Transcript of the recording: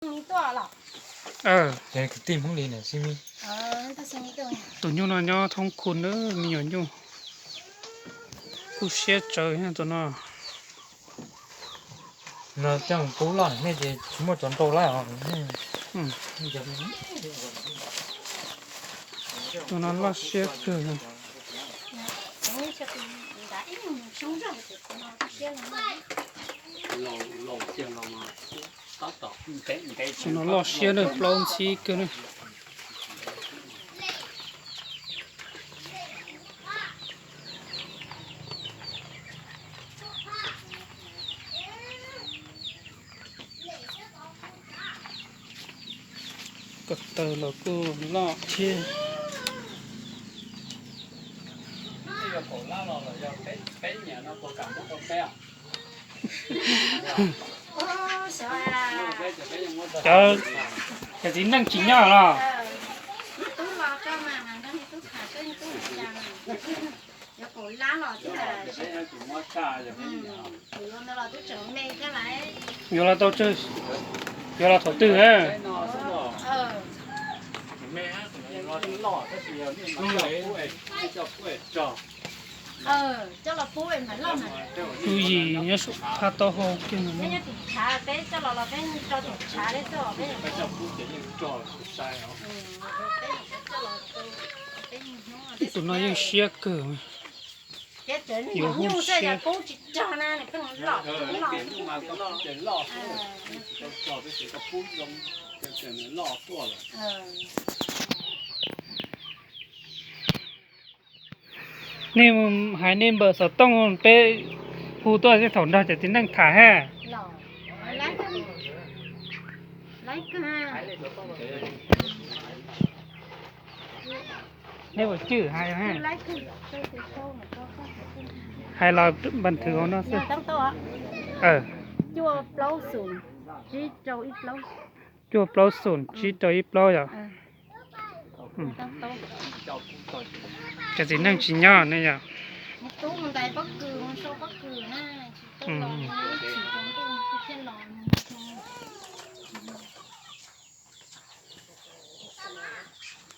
Ces kwv tij Hmoob li na xib mi. Tus nyuj no nyob thoob khu na, me nyuam nyuj. Kuj siab tsawv tus no. No coj mus pub loj nej ces tsis muaj cov nrau lawm os. Tus no loj siab kawg. Tus no loj siab na, plaub ntxhib kawg na. Ko taw los kuj loj thiab. Cov, cov txiv neej tsis nyob los? Yuav los tau, yuav los thaum twg? Kuv yim nyob saum phab taub hau kiag no. Tus no yeej siab kawg. Yuav hu siab. Nej hais nej npawb xov tooj peb hu tuaj thiab thaum nrog cov txiv neej tham ha. Nej ua cwj hais, hais los npaj nthwv hauv no xwb. Cuaj plaub xoom tsib rau ib plaub yom. Cov txiv neej tsis nyob ne yom.